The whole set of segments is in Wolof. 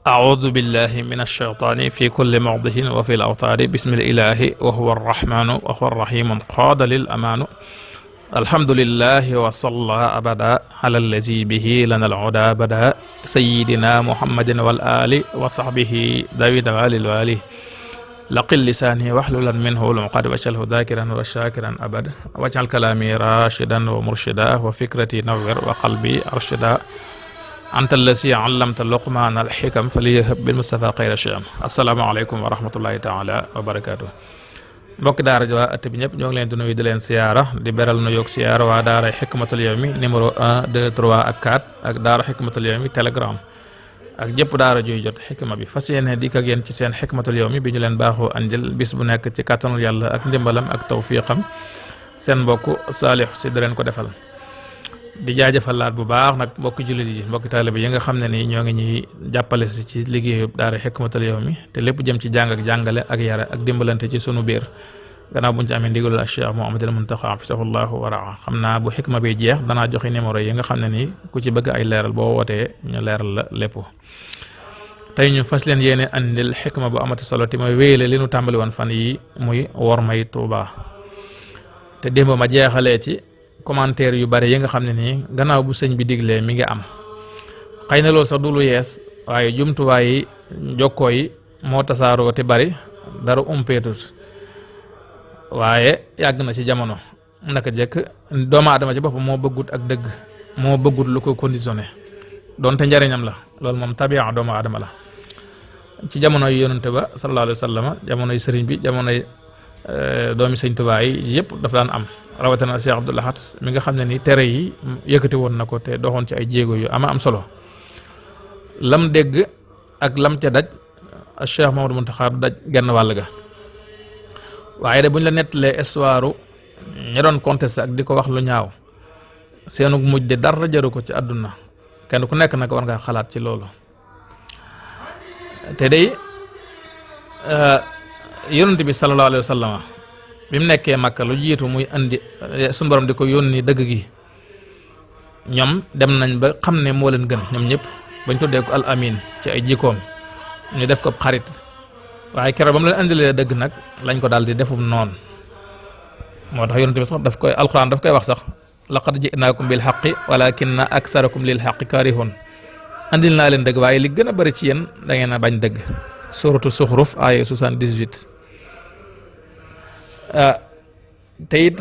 أعوذ بالله من الشيطان في كل موضع وفي الأوتار بسم الإله وهو الرحمن وهو الرحيم قاد للأمان الحمد لله وصلى أبدا على الذي به لنا العدا بدا سيدنا محمد والآل وصحبه ذوي الوال الوالي لقل لساني واحللا منه العقد واجعله ذاكرا وشاكرا أبدا واجعل كلامي راشدا ومرشدا وفكرتي نور وقلبي أرشدا anta allasi allamta luqmaana alxikam faliyahab bil mustafa xayra shiyam asalaamaaleykum wa rahmatullahi taala wa barakaatu. mbokki daara ji waa ëtt bi ñëpp ñoo ngi leen di nuyu di leen siyaara di beral nu yoog siyaara waa daara xikmatul yawmi numéro 1 2 3 ak 4 ak daara xikmatul yawmi telegram ak jëpp daara juy jot xikma bi fas yéene dikk ak yéen ci seen xikmatul yawmi bi ñu leen baaxoo andil bis bu nekk ci kàttanul yàlla ak ndimbalam ak tawfiqam seen mbokk Saalix si di leen ko defal di jaajëfalaat bu baax nag mbokki jullit yi mbokki taalibe yi nga xam ne nii ñoo ngi ñuy jàppale si ci liggéeyu daara Hikmatul Yawmi te lépp jëm ci jàng ak jàngale ak yare ak dimbalante ci sunu biir gannaaw buñ ci amee ndigalul Cheikh Muhammadul Muntaxa hafisahullahu wa raa xam naa bu xikma bi jeex danaa joxe numéro yi nga xam ne nii ku ci bëgg ay leeral boo wootee ñu leeral la lépp. tey ñu fas leen yéene andil xikma bu amati solo te mooy wéyale li nu tàmbali woon fan yi muy wormay Tuuba te démb ma jeexalee ci commentaire yu bari yi nga xam ne nii gannaaw bu sëñ bi diglee mi ngi am xëy na loolu sax du lu yees waaye jumtuwaay yi jokkoo yi moo tasaaroo te bari dara umpeetut waaye yàgg na ci jamono naka jekk doomu aadama ci boppam moo bëggut ak dëgg moo bëggut lu ko conditionné doonte njariñam la loolu moom tabi'a doomu aadama la ci jamono yi yonante ba sallallahu alayhi wa sallam jamono yi sëriñ bi jamono yi doomi sëñ Tuubaa yi yëpp daf daan am rawatina Cheikh Abdou Lahad mi nga xam ne ni tere yi yëkkati woon na ko te doxoon ci ay jéego yu ama am solo lam dégg ak lam ca daj Cheikh Mamadou Muntaxa daj genn wàll ga waaye de buñ la nettalee histoire ña doon contesté ak di ko wax lu ñaaw seenu mujj de dara jaru ko ci àdduna kenn ku nekk nag war ngaa xalaat ci loolu te day yonent bi sallallahu alayhi wa sallam bi mu nekkee Makka lu jiitu muy andi suñu borom di ko yónni dëgg gi ñoom dem nañ ba xam ne moo leen gën ñoom ñëpp bañ tuddee ko al amin ci ay jikkoom ñu def ko xarit waaye keroog ba mu leen andilee dëgg nag lañ ko daal di defum noonu moo tax yonent bi sax daf koy alxuraan daf koy wax sax laqad ji'naakum bil haqqi walaakinna aksarakum lil haqqi kaarihuun andil naa leen dëgg waaye li gën a bari ci yéen da ngeen a bañ dëgg suratu Zuxruf aaya 78 te it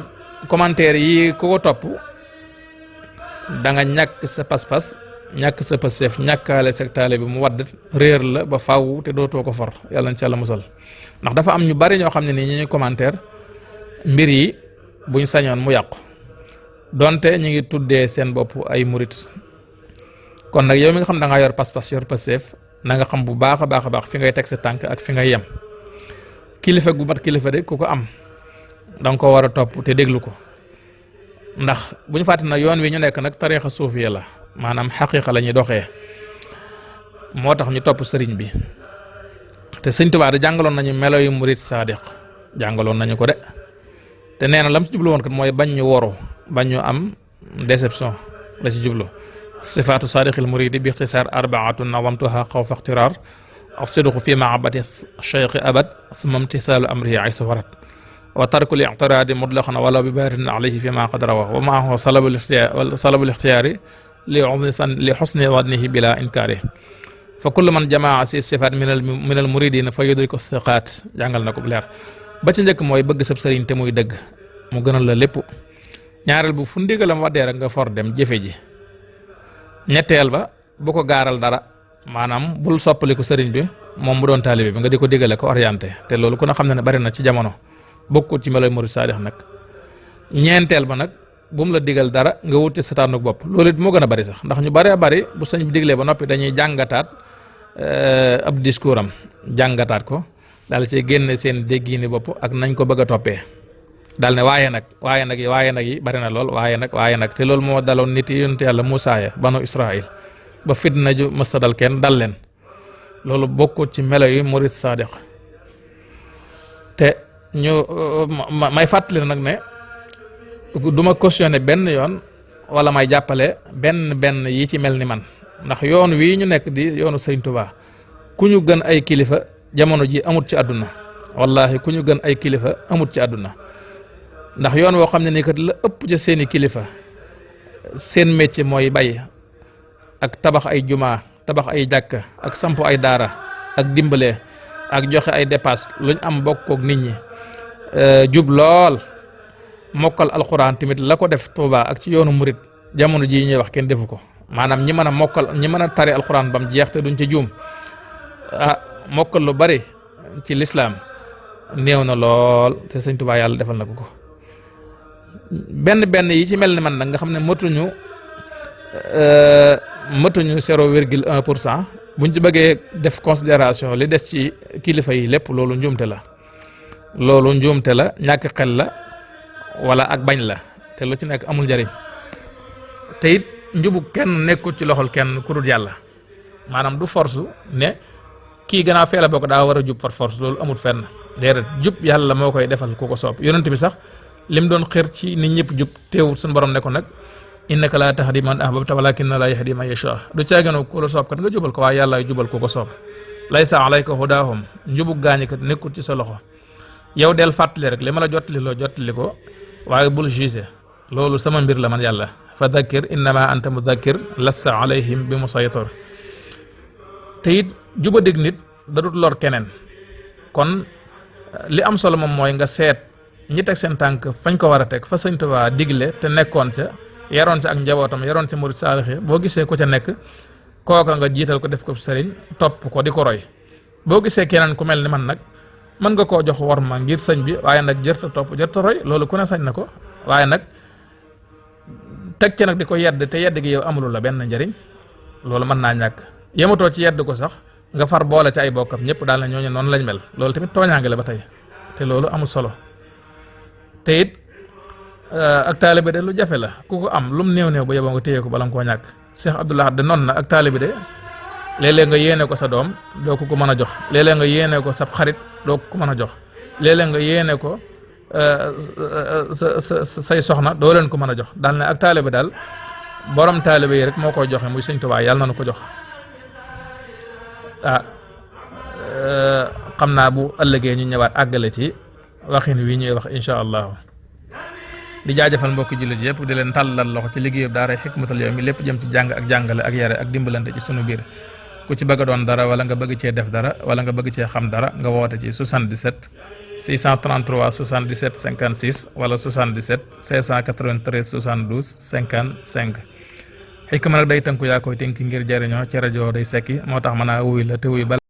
commentaire yi ku ko topp da nga ñàkk sa pas-pas ñàkk sa passeef ñàkkaale sa taale bi mu wadd réer la ba faw te dootoo ko for yàlla na ci Yàlla musal ndax dafa am ñu bari ñoo xam ne nii ñuy commentaire mbir yi buñ sañoon mu yàqu donte ñu ngi tuddee seen bopp ay murit kon nag yow mi nga xam da nga yor pas-pas yor passeef na nga xam bu baax a baax fi ngay teg sa tànk ak fi ngay yem kilifa gu mat kilifa de ku ko am danga ko war a topp te déglu ko ndax bu ñu fàtte nag yoon wi ñu nekk nag tariixa suufiya la maanaam xaqiiqa la ñuy doxee moo tax ñu topp sëriñ bi te sëñ Tuubaa de jàngaloon nañu melo yu murit saadiq jàngaloon nañu ko de te nee na lam ci jublu woon kat mooy bañ ñu woru bañ ñu am déception la ci jublu sifaatu saadiqil muridi bi ixtisaar arbaatun nawamtuha xawfa ixtiraar as-sidqu fi mahabbati cheikhi abad summa imtisaalu amrihi aysu warat wa tarkul i'tiraadi mutlaqan wala bi baatin alayhi fi ma qad rawa wa maahu salabul ixtiyaari li xusni zannihi bila inkaari fa kullu man jamaa si sifaat min al muridina fa yudriku siqaat jàngal na ko bu leer ba ci njëkk mooy bëgg sab sëriñ te muy dëgg mu gënal la lépp ñaareel bu fu ndigalam waddee rek nga for dem jëfe ji ñetteel ba bu ko gaaral dara maanaam bul soppaliku sëriñ bi moom mu doon taalibe bi nga di ko digale ko orienté te loolu ku na xam ne bari na ci jamono bokkut ci meloy murid saadix nag ñeenteel ba nag bu mu la digal dara nga wuti sataanuk bopp loolu it moo gën a bari sax ndax ñu baree bari bu sëñ bi diglee ba noppi dañuy jàngataat ab discours am jàngataat ko daal ci génne seen déggini bopp ak nañ ko bëgg a toppee daal ne waaye nag yi bari na lool waaye nag te loolu moo daloon nit yi yonent yàlla Muusaa ya banu Israil ba fitna ju mësta dal kenn dal leen loolu bokkut ci melo yi murid saadiq te ñu may fàttali nag ne du ma cautionné benn yoon wala may jàppale benn yi ci mel ni man, ndax yoon wii ñu nekk di yoonu Sëriñ Tuubaa ku ñu gën ay kilifa jamono ji amut ci àdduna, wallahi ku ñu gën ay kilifa amut ci àdduna. ndax yoon woo xam ne ni kat la ëpp ca seeni kilifa seen métier mooy bay ak tabax ay jumaa, tabax ay jàkka, ak samp ay daara, ak dimbale, ak joxe ay dépasse luñ am bokk kook nit ñi, jub lool, mokkal alxuraan tamit la ko def Tuuba ak ci yoonu murit jamono ji ñuy wax kenn defu ko. maanaam ñi mën a mokkal, ñi mën a tari alxuraan bam jeex te duñ ci juum, mokkal lu bari ci lislaam néew na lool, te Sëñ Tuuba yàlla defal na ko. benn yi ci mel ni man nag nga xam ne matuñu 0,1%, buñ ci bëggee def considération li des ci kilifa yi lépp loolu njuumte la, ñàkk xel la wala ak bañ la, te lu ci nekk amul njariñ. te it njubu kenn nekkul ci loxol kenn ku dul yàlla, maanaam du force ne kii gannaaw fee la bokk daa war a jub par force, loolu amul fenn. déedéet, jub yàlla moo koy defal ku ko soob. yonent bi sax lim doon xër ci nit ñëpp jub teewut suñu borom ne ko nag innaka laa tahdi man ahbabta walakinna laa yahdi man yashaa. du caagano ku la soob kat nga jubal ko, waaye yàlla jubal ku ko soob. laysa alayka hudaahum, njubug gaañi kat nekkul ci sa loxo. yow del fàttali rek li ma la jottali ko waaye bul jugé, loolu sama mbir la man yàlla. fa dakkir innama anta mudakkir lasta alayhim bi musaytir. te it juba dégg nit da dut lor keneen, kon li am solo moom mooy nga seet ñi teg seen tànk fañ ko war a teg fa Sëñ Tuubaa digle te nekkoon ca, yaroon ca ak njabootam, yaroon ca murid saalix. boo gisee ko ca nekk kooka nga jiital ko def ko sëriñ, topp ko di ko roy. boo gisee keneen ku mel ni man nag mën nga koo jox worma ngir sëñ bi, waaye nag jërta topp jërta roy, loolu ku ne sañ na ko. waaye nag teg ca nag di ko yedd te yedd gi yow amulul la benn njëriñ, loolu mën naa ñàkk. yematoo ci yedd ko sax nga far boole ci ay bokkam ñëpp daal na ñooñu noonu lañ mel, loolu tamit tooñaange la ba tey, te loolu amul solo. te it ak taalibe de lu jafe la, ku ko am lum néew ba yeboo nga téye ko bala nga koo ñàkk. Cheikh Abdoul Ahad de noonu na ak taalibe de léeg-léeg nga yéene ko sa doom doo ko mën a jox, léeg-léeg nga yéene ko sa xarit doo ko mën a jox, léeg-léeg nga yéene ko say soxna doo leen ko mën a jox. daal ne ak taalibe daal borom taalibe yi rek moo koy joxe muy Sëñ Tuubaa, yàlla na nu ko jox. xam naa bu ëllëgee ñu ñëwaat àggale ci waxin wi ñuy wax insha allahu. di jaajëfal mbokki jullit yëpp di leen tàllal loxo ci liggéeyu daara Hikmatul Yawmi lépp jëm ci jàng ak jàngale ak yare ak dimbalante ci sunu biir. ku ci bëgg a doon dara wala nga bëgg cee def dara wala nga bëgg cee xam dara nga woote ci 77 633 77 56 wala 77 693 72 55. Hikma nag day tënku yaa koy tënki ngir jariñoo ci rajo day sekki moo tax mën a wuy la te wuy bala